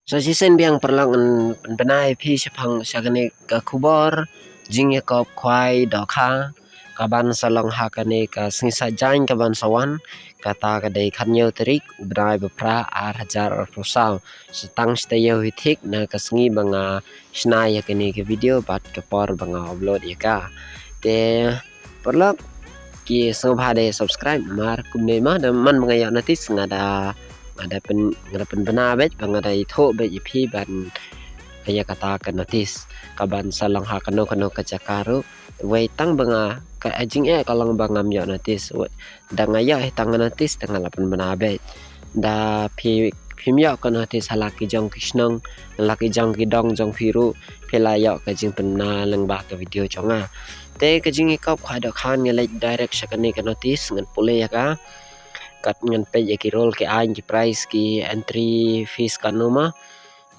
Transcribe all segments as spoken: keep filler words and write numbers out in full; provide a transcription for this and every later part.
Sa shisien biang paralok ngan pynbna ïa phi shaphang sha kane ka khubor jingïakop khwai dohkha kaban sa long ha kane ka sngi Saitjaiñ kaban sa wan, kata ka dei khathynñiew tarik u bnai ba phra ar hajar arphew saw. Sa tang shi taïew hi thik na ka sngi ba nga shna ïa kane ka video bad ka por ba nga upload ïa ka. Te paralok, ki sngewbha de subscribe, mar kumne ma da man ba nga ïoh notice nga da, nga da pyn, nga da pynbna beit ba nga da ïathuh beit ïa phi ban ïa kata ka notice kaban sa long ha kano kano ka jaka ruh. Wei tang ba nga ka jingeh ka long ba ngam ïoh notice. Wei da nga ïoh hi tang ka notice te nga la pynbna beit. Da phi, phim ïoh ka notice ha la ki jong ki shnong, la ki jong ki dong jong phi ruh, phi la ïoh ka jingpynbna lyngba ka video jong nga. Te ka jingïakop khwai dohkha, ngan leit direct sha kane ka notice, ngan pule ïa ka. Kat ngan peit ïa ki rule, ki aiñ, ki price, ki entry fees katno ma.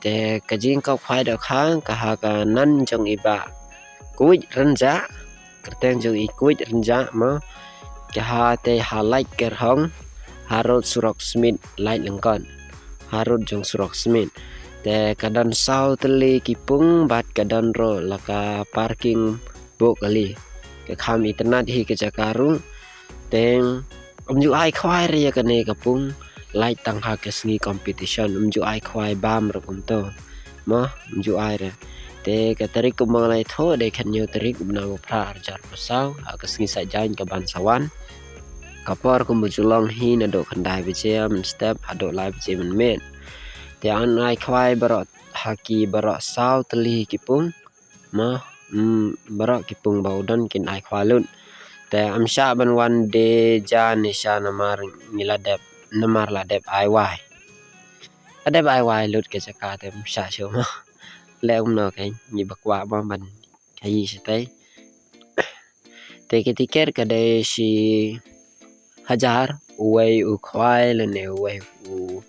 Te ka jingïakop khwai dohkha ka ha ka nam jong i Bah Kuit Rynjah, kyrteng jong i Kuit Rynjah ma. Ka ha te ha Laitkyrhong, ha road surok Smit Laitlyngkot, ha road jong surok Smit. Te ka don saw tylli ki pung bad ka don ruh la ka parking buh kali. Ka kham itynnad hi ka jaka ruh. Te ym ju ai khwai re ïa kane ka pung, lait tang ha ka sngi competition, ym ju ai khwai bam re kumto. Mo, ym ju ai re. Te ka tarik kumba nga la ïathuh dei khathynñiew tarik u bnai ba phra ar hajar arphew saw, ha ka sngi Saitjaiñ kaban sa wan. Ka por kumba ju long hi naduh khyndai baje mynstep haduh lai baje mynmiet. Te yn ai khwai baroh ha ki baroh saw tylli ki pung. Mo, mm, baroh ki pung ba u don kin ai khwai lut. Te ym shah ban wan de ja ne sha namar ngi la dep, namar la dep ai wai. La dep ai wai lut ka jaka te ym shah shuh mo. Leh kumno kein, ngi ba kwah mo ban khaii shatei. Te ka tiket ka dei shi hajar uwei u khwai lane uwei u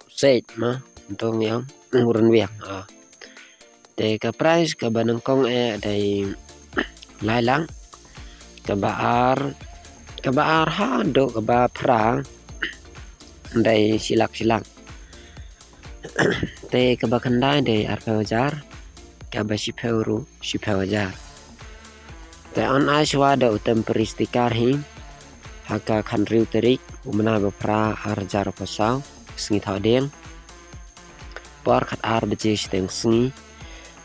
seit ma, untong ïa u rynwiang. Ah. Te ka price kaba nyngkong eh dei lai lak, kaba ar, kaba ar haduh kaba phra dei shi lak shi lak. Te kaba khyndai dei arphew hajar, kaba shiphew ruh shiphew hajar. Te yn ai shuwa da u temporary sticker hi ha ka khathynriew tarik u bnai ba phra ar hajar arphew saw, sngi Thohdieng, por khatar baje shiteng sngi.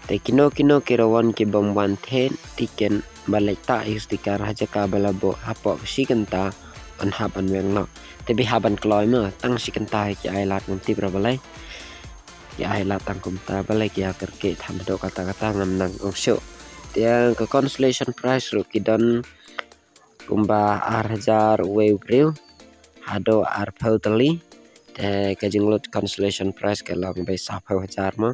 Te kino kino ki rangwan ki bym wan thied tiket ba leit tah ïa u sticker ha jaka ba la buh hapoh shi kynta, yn hap ban weng noh. Te bha ban kloi mo, tang shi kynta hi ki ai lad, ngam tip re balei ki ai lad tang kumta, balei ki ïa kyrkieh than haduh katta katta, ngam nang ong shuh. Te ka consolation prize ruh ki don kumba ar hajar uwei u briew haduh arphew tylli. Te ka jinglut consolation prize ka long bei sawphew hajar mo,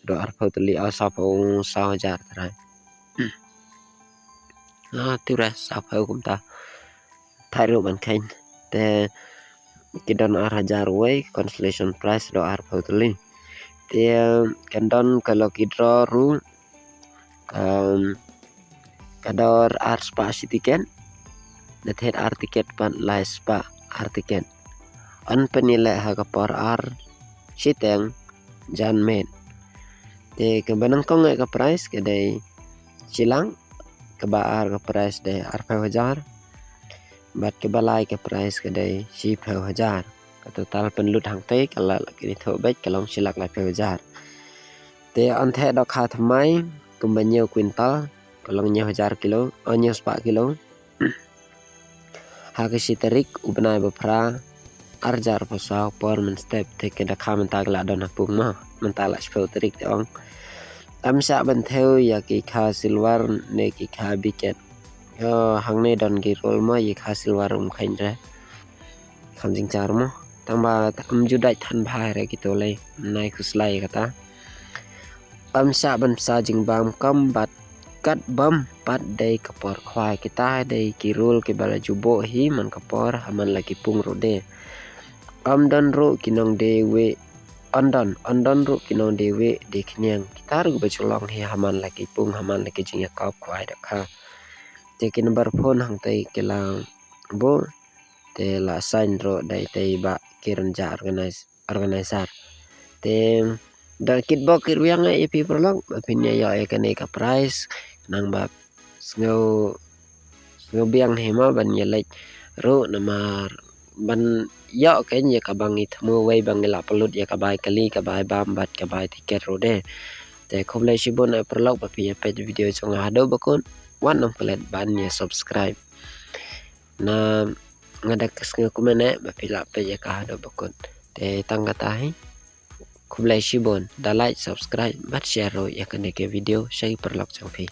haduh arphew tylli, oh, sawphew, sawphew hajar trai. Ah, tu re sawphew kumta. Thait ruh ban kheiñ. Te ki don ar hajar uwei, consolation prize haduh arphew tylli. Te kan don ka lucky draw ruh, um, ka dor ar spah shi tiket, da thied ar tiket pat lai spah ar tiket. Yn pynïaleh ha ka por ar shiteng janmiet. Te kaba nyngkong eh ka prize ka dei shi lak, kaba ar ka prize dei arphew hajar, bad kaba lai ka prize ka dei shiphew hajar. Ka total pynlut hangtei ka la, la kini thoh beit ka long shi lak laiphew hajar. Te yn theh dohkha thymmai kumba hynñiew kwintal, ka long hynñiew hajar kilo, oh, hynñiew spah kilo. Ha ka shi tarik u bnai ba phra ar hajar arphew saw, por mynstep. Te ki dohkha mynta ki la don ha pung mo, mynta la shiphew tarik te ong. Ym shah ban thew ïa ki kha silver ne ki kha biket. Ïo, hangne don ki rule mo, ïa kha silver ym kheiñ re. Kham jingchar mo. Tang ba ym ju dait than bha re kito lei. Nai khuslai kata. Ym shah ban pynsa jingbam kam bad kat bam pat dei ka por khwai. Kita dei ki rule kiba la ju buh hi man ka por ha man la ki pung ruh de. Ym don ruh ki nongdie wieh, yn don, yn don ruh ki nongdie wieh die khñiang. Kita ruh kiba ju long hi ha man la ki pung, ha man la ki jingïakop khwai dohkha. Te ki number phone hangtei ki la buh, te la sign ruh da itei i Bah Kiran Jah, organize, organizer. Te da kit bok kit wiang ïa phi paralok ba phin ïa ïoh ïa kane ka prize. Nang ba sngew, sngew biang hi mo ban ïa leit ruh namar ban ïoh kein ïa kaba ngi thmu wei ba ngi lah pynlut ïa ka bai kali, ka bai bam bad ka bai tiket ruh de. Te khublei shibun eh paralok ba phi ïa peit video jong nga haduh ba kut, wat nang pynlet ban ïa subscribe. Na nga da ka sngew kumne ba phi lah peit ïa ka haduh ba kut. Te tang kata hi. Khublei shibun, da like, subscribe bad share ruh ïa kane ka video sha ki paralok jong phi.